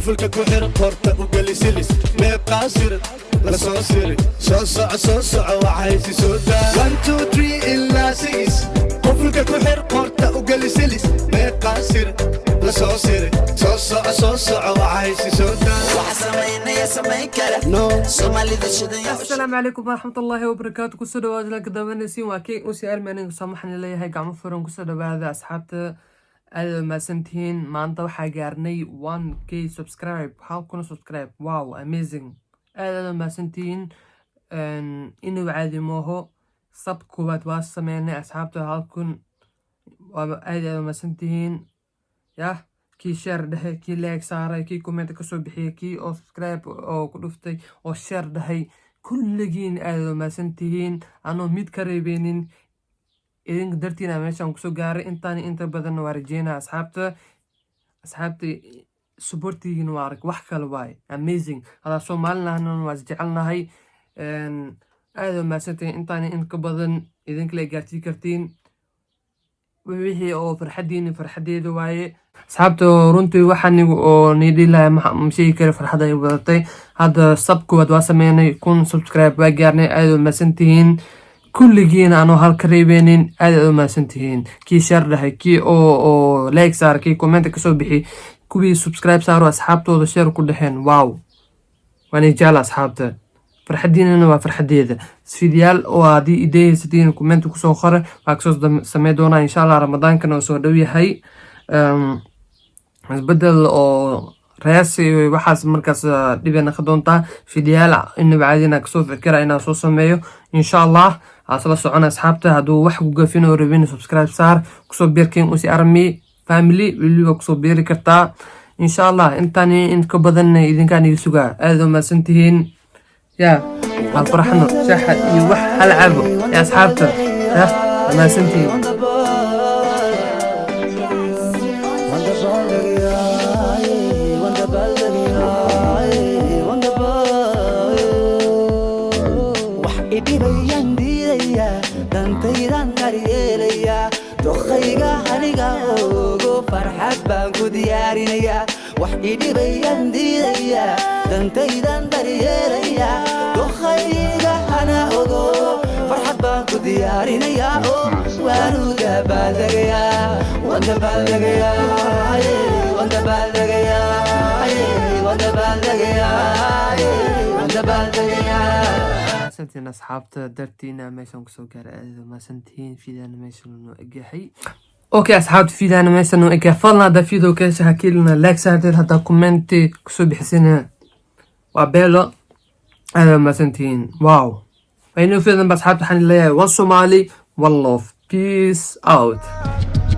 Qufulka ku xir, qorta u geli silis. Meeqaa sir la soo siri? Soo soco, soo soco, waxaysi soo daa. One, two, three ilaa six. Qufulka ku xir, qorta u geli silis. Meeqaa sir la soo siri? Soo soco, soo soco, waxaysi soo daa. Waxa samaynaya samayn kara. No. Soomaalida shidanya. Asalaamu calaykum waraxmatullaahi wabarakaatu. Kusoo dhawaada lanka dabanaysiin, waa King Usi Almanin. Waxaan leeyahay gacmo furan kusoo dhawaada, asxaabta. Aad mahadsantihiin. Maanta waxaa gaarnay 1K subscribe, 1000 subscribe. Wow, amazing! Aad aad mahadsantihiin. Inuu caadi mooho, sub koowaad waa sameynay, asxaabta, 1000. Waa aad aad mahadsantihiin. Yah, kii share dhahay, kii like saaray, kii comment kasoo bixiyay, kii oo subscribe oo ku dhuftay oo share dhahay, kulligiin aad mahadsantihiin, anoo mid ka reebeynin. Idinka dartiina meeshaan kusoo gaaray. Intaan inta badanna waa rajeynaa, asxaabta. Asxaabta, supportigiina waa arag, wax kale waaye, amazing. Hadaa Soomaalina waa isjecelnahay. Aad mahadsantihiin. Intaan in ka badan idinkale gaarsiin kartiin wixii oo farxadiini farxadeeda waaye, asxaabta. Runtii waxaan oo nidhi lahaa ma sheegi kara, farxad ay badatay. Hadda sub koowaad waa sameynay, 1000 subscribe waa gaarnay. Aad u mahadsantihiin kulligiina, anoo halka reebeynin. Aad aad u mahadsantihiin, kii share dhahay, kii oo like saar, kii comment kasoo bixi, kuwii subscribe saaro, asxaabtooda share ku dhexeen. Wow, waan jecla, asxaabta. Farxadiinana waa farxadeeda. Fiidyaal oo haddii ideyhaysatiin, comment kusoo qora, waa kasoo samey doonaa, insha Allah. Ramadaankana oo soo dhow yahay, isbedel oo rees iyo waxaas markaas dhibay naqon doontaa. Fiidyaal inaba caadina kasoo fikira inaan soo sameeyo, insha Allah. Asla socon, asxaabta. Hadduu wax ku gafin oo rabin, subscribe saar, kusoo biir King Usi Army family. Weliba kusoo biiri kartaa, insha Allah. Intaan in ka badan idinkaan iga sugaa. Aad u mahadsantihiin. Ya hal faraxno, shaxa iyo wax hal cabo ya, asxaabta. Ya mahadsantihiin. Wax idhibayaan diidaya, dantaydan daryeelaya, doqayga aniga ogo, farxad baan ku diyaarinayaa. Wax idhibayaan diidaya, dantaydan daryeelaya, doqayga hana ogo, farxad baan ku diyaarinayaa oo waanu dabaaldegayaa, waan dabaaldegayaa, waan dabaaldegayaa, waan dabaaldegayaa, waan dabaaldegayaa. Mahadsantihiin, asxaabta. Dartiina meeshaan kusoo gaaray. Aad mahadsantihiin. Fiidaana meeshan noo egyahay. Okay, asxaabta, fiidaana meeshan noo egyahay. Fadlan haddaa video ka hesha, hakiilina like saarteed, haddaa commenti kusoo bixisina waa beelo. Aad mahadsantihiin. Wow, waynoo fiidan ba, asxaabta. Waxaan leeyahay one Somali, one love, peace out.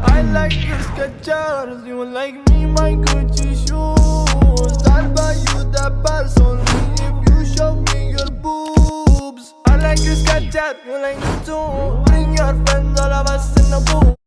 I like your Skechers, you like me, my Gucci shoes. I'll buy you that purse only if you show me your boobs. I like your Skechers, you like me too. Bring your friends, all of us in the booth.